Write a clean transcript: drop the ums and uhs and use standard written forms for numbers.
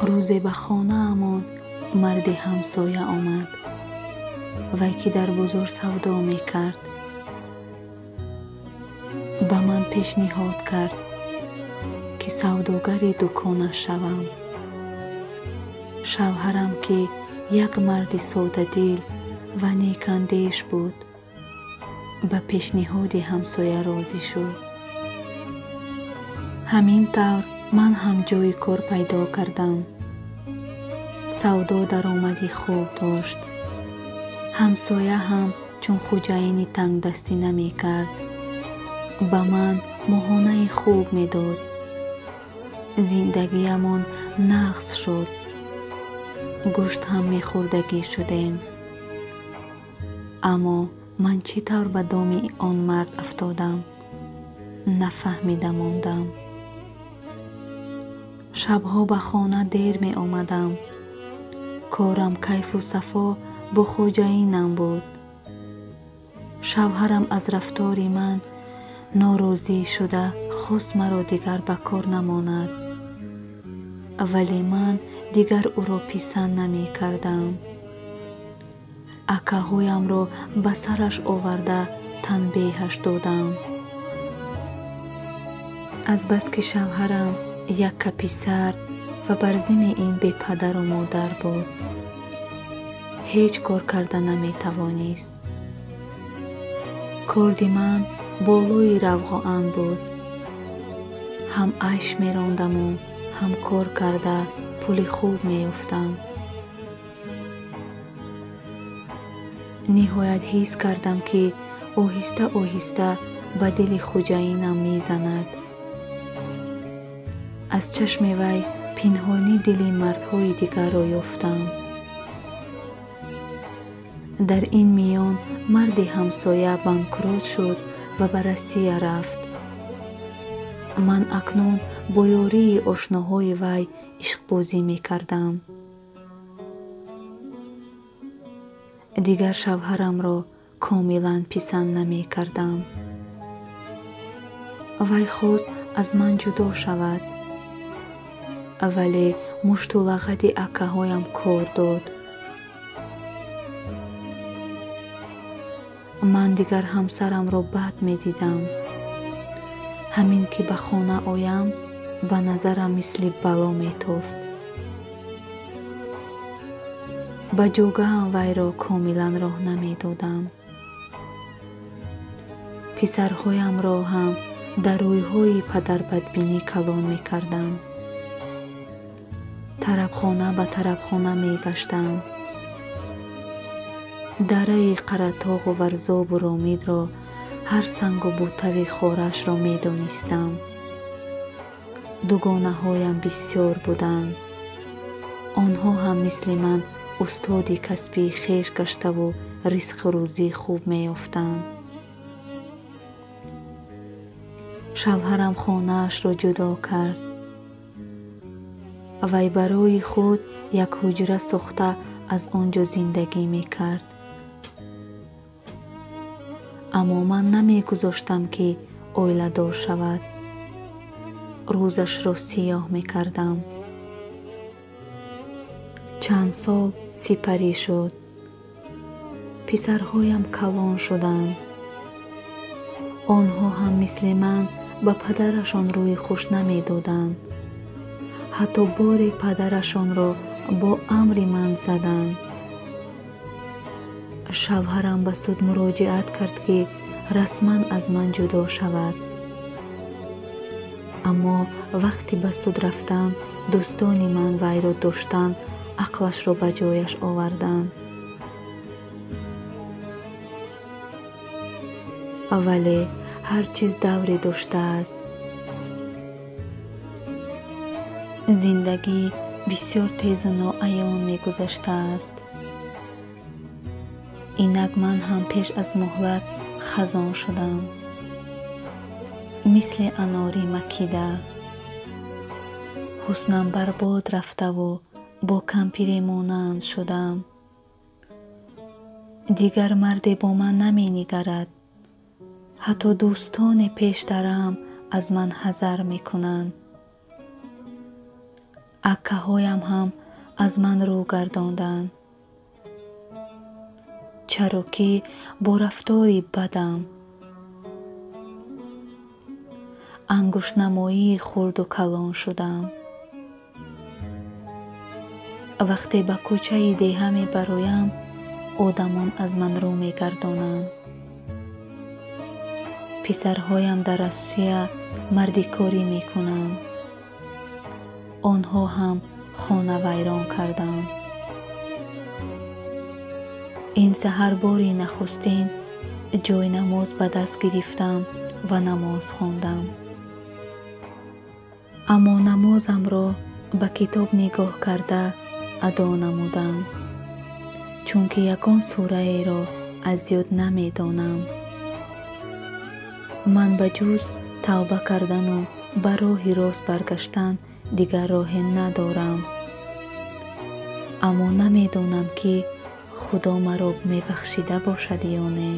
Рӯзе ба хонаамон марди ҳамсоя омад, вай ки дар бозор савдо мекард. Ба ман пешниҳод кард, ки савдогари дуконаш шавам. Шавҳарам, ки як марди содадил ва некандеш буд, ба пешниҳоди ҳамсоя розӣ шуд. Ҳамин тавр ман ҳам ҷойи кор пайдо кардам. Савдо даромади хуб дошт. Ҳамсоя ҳам чун хуҷаини тангдастӣ намекард, ба ман моҳонаи хуб медод. Зиндагиамон нағз шуд. Гӯшт ҳам мехӯрдагӣ шудем. Аммо ман чӣ тавр ба доми он мард афтодам, нафаҳмида мондам. Шабҳо ба хона дер меомадам. Корам кайфу сафо бо хоҷаинам буд. Шавҳарам аз рафтори ман норозӣ шуда хост маро дигар ба кор намонад, вале ман дигар ӯро писанд намекардам. Акаҳоямро ба сараш оварда танбеҳаш додам. Азбаски шавҳарам якка писар ва бар зимми ин бепадару модар буд, ҳеҷ кор карда наметавонист. Корди ман болои равғоан буд. Ҳам айш мерондаму ҳам кор карда пули хуб меёфтам. Ниҳоят ҳис кардам, ки оҳиста оҳиста ба дили хуҷаинам мезанад. Аз чашми вай пинҳонӣ дили мардҳои дигарро ёфтам. Дар ин миён марди ҳамсоя банкрот шуд ва ба Россия рафт. Ман акнун бо ёрии ошноҳои вай ишқбозӣ мекардам. Дигар шавҳарамро комилан писанд намекардам. Вай хост аз ман ҷудо шавад, вале мушту лағади акаҳоям кор дод. Ман дигар ҳамсарамро бад медидам. Ҳамин ки ба хона оям, ба назарам мисли бало метофт. Ба ҷогаам вайро комилан роҳ намедодам. Писарҳоямро ҳам дар рӯйҳои падарбадбинӣ калон мекардам. Тарабхона ба тарабхона мегаштам. Дараи Қаратоғу Варзобу Ромидро, ҳар сангу бутави хорашро медонистам. Дугонаҳоям бисёр буданд. Онҳо ҳам мисли ман устоди касбии хеш гаштаву ризқу рӯзии хуб меёфтанд. Шавҳарам хонаашро ҷудо кард. Вай барои худ як ҳуҷра сохта аз он ҷо зиндагӣ мекард. Аммо ман намегузоштам, ки оиладор шавад. Рӯзашро сиёҳ мекардам. Чанд сол сипарӣ шуд. Писарҳоям калон шуданд. Онҳо ҳам мисли ман ба падарашон рӯи хуш намедоданд. Ҳатто боре падарашонро бо амри ман заданд. Шавҳарам ба суд муроҷиат кард, ки расман аз ман ҷудо шавад. Аммо вақти ба суд рафтан, дӯстони ман вайро доштан, ақлашро ба ҷояш оварданд. Вале ҳар чиз давре доштааст. Зиндагӣ бисёр тезу ноаён мегузаштааст. Инак ман ҳам пеш аз муҳлат хазон шудам. Мисли анори макида. Ҳуснам барбод рафтаву бо кампире монанд шудам. Дигар марде бо ман наменигарад. Ҳатто дӯстони пештарам аз ман ҳазар мекунанд. Аккаҳоям ҳам аз ман рӯ гардонданд, чаро ки бо рафтори бадам ангуштнамоии хурду калон шудам. Вақте ба кӯчаи деҳа мебароям, одамон аз ман рӯ мегардонанд. Писарҳоям дар Россия мардикорӣ мекунанд. Онҳо ҳам хона вайрон карданд. Ин саҳар бори нахустин ҷойнамоз ба даст гирифтам ва намоз хондам. Аммо намозамро ба китоб нигоҳ карда адо намудам, чунки ягон сураеро аз ёд намедонам. Ман ба ҷуз тавба кардану ба роҳи рост баргаштан дигар роҳе надорам. Аммо намедонам, ки Худо маро мебахшида бошад ё не.